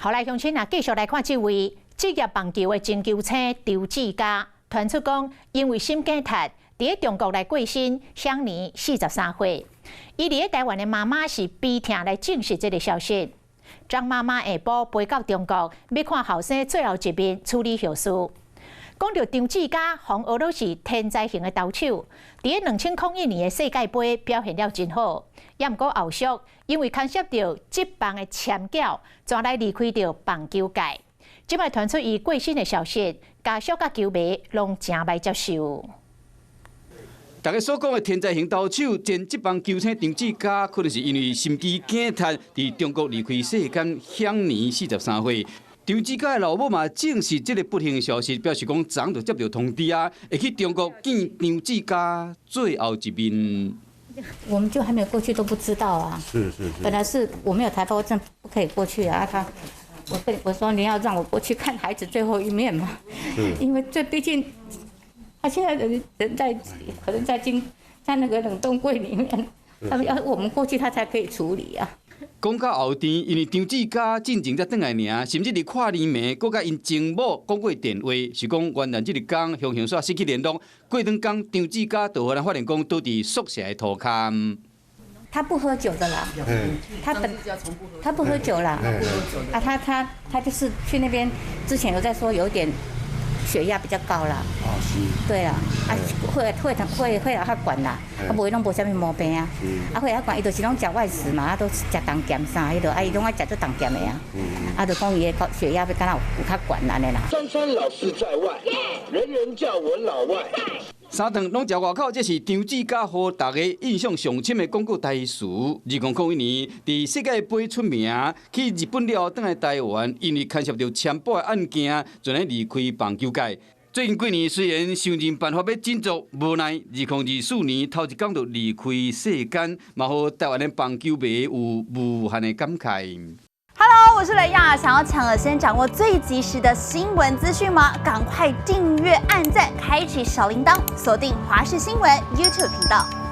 好來，鄉親啊，繼續來看這位職業棒球的前球星張志家，傳出講因為心梗塞，佇咧中國來過身，享年43歲。伊佇咧台灣的媽媽是悲痛來證實這个消息。張媽媽下晡飛到中國，欲看後生最後一面，處理後事。講著張志家，予人學做是天才型的投手，佇咧2001年的世界盃表現了真好。也毋過後續因為牽涉著職棒的簽繳，轉來離開著棒球界。這擺傳出伊過身的消息，家屬佮球迷攏誠袂接受。大家所講的天才型投手前職棒球星張志家，可能是因為心肌梗塞，佇中國離開世間，享年43歲。張志家的老母嘛證實這个不幸的消息，表示講昨就接著通知啊，會去中國見張志家最後一面。我們就還沒有過去都不知道啊。是是是。本來是我沒有台胞證，不可以過去啊。他，我跟我說你要讓我過去看孩子最後一面嘛。因為這畢竟，他現在人人在可能在進在那個冷凍櫃裡面，他們要我們過去，他才可以處理啊。講到後天，因為張志家進前才轉來爾，甚至佇跨年暝，閣佮𪜶前某講過電話，是講元旦這一工雄雄煞失去聯絡。過兩工，張志家就予人發現講倒佇宿舍的塗跤。他不喝酒的啦，他不喝酒啦，啊，他就是去那邊之前有在說有點血壓比較高啦。哦，是。對啦，啊，會會會會較懸啦，啊，無伊攏無啥物毛病啊。啊，血壓懸，伊就是攏食外食嘛，啊，都食重鹹啥彼落，啊，伊攏愛食足重鹹的啊。啊，就講伊的高血壓欲敢若有較懸按呢啦。三餐老是在外，人人叫我老外。三頓攏食外口，這是張志家予大家印象上深的廣告台詞。2001年，佇世界盃出名，去日本了後，轉來台灣，因為牽涉著簽賭的案件，轉來離開棒球界。最近幾年雖然想盡辦法欲振作，無奈2024年頭一工就離開世間，嘛予台灣的棒球迷有無限的感慨。 Hello，我是雷亞，想要搶先掌握最及時的新聞資訊嗎？趕快訂閱、按讚、開啟小鈴鐺，鎖定華視新聞 YouTube 頻道。